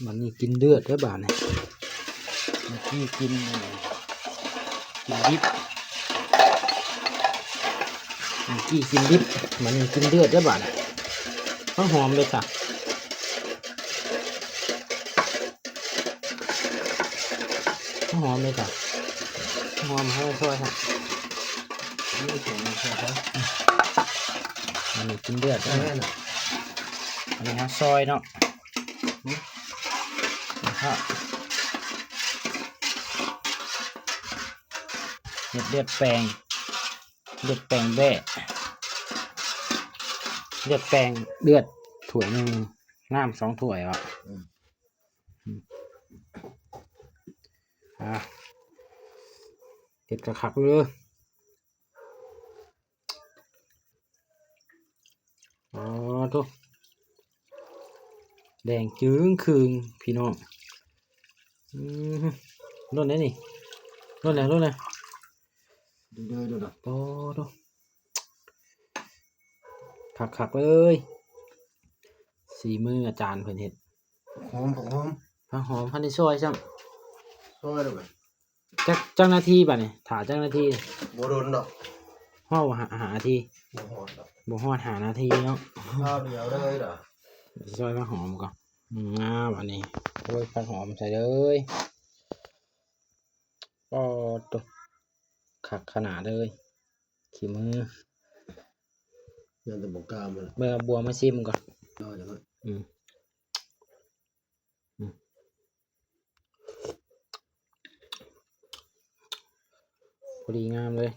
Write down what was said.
ບັດນີ້ກິນເລືອດເດີບາດນີ້. ເມື່ອກີ້ກິນ ກິນດິບ ເມື່ອກີ້ກິນດິບ ບັດນີ້ກິນເລືອດເດີບາດນີ້. ຫອມເລີຍຈ້ະ ຫອມເລີຍຈ້ະ ຫອມ. ເຮົາຊອຍ ອັນນີ້ກິນເລືອດເດີ ອັນນີ້ເຮົາຊອຍເນາະ. ເຮັດເລືອດແປງ ເລືອດແປງແບ້ ເລືອດແປງ ເລືອດຖ້ວຍໜຶ່ງ ນ້ຳສອງຖ້ວຍເບາະ. ອືມ ອ່າ ເຮັດຄັກໆເລີຍ. ອໍ ໂທ້ ແດງຈຶ່ງຄຶ່ງພີ່ນ້ອງ. ອືມ ລົ້ນແດ່ນີ້ ລົ້ນແດ່ ລົ້ນແດ່ ເດີໆໆ. ອໍ ໂທ້ ຄັກໆເລີຍ ສີມືອາຈານເພິ່ນເຮັດ. ຫອມ ຫອມ ຜັກຫອມ ພັນໄດ້ຊອຍຊ້ຳ ຊອຍແລ້ວ. ຈັກ ຈັກນາທີບາດນີ້ ຖ້າຈັກນາທີ? ບໍ່ດົນດອກ ຮອດຫ້ານາທີ? ບໍ່ຮອດດອກ ບໍ່ຮອດຫ້ານາທີເນາະ. ຄາວດຽວເລີຍດອກ ຊິຊອຍຜັກຫອມກ່ອນ. ອືມ ອ່າ ບາດນີ້ ໂອ້ຍ ຜັກຫອມໃສ່ເລີຍ. ປອດໂທ້ ຄັກຂະໜາດເລີຍ ຂີ້ມື ຢ້ານແຕ່ບໍ່ກ້າມັນ. ເບິ່ງເອົາບົວມາຊິມກ່ອນ. ເອົາ ອືມ ອືມ ພໍດີງາມເລີຍ.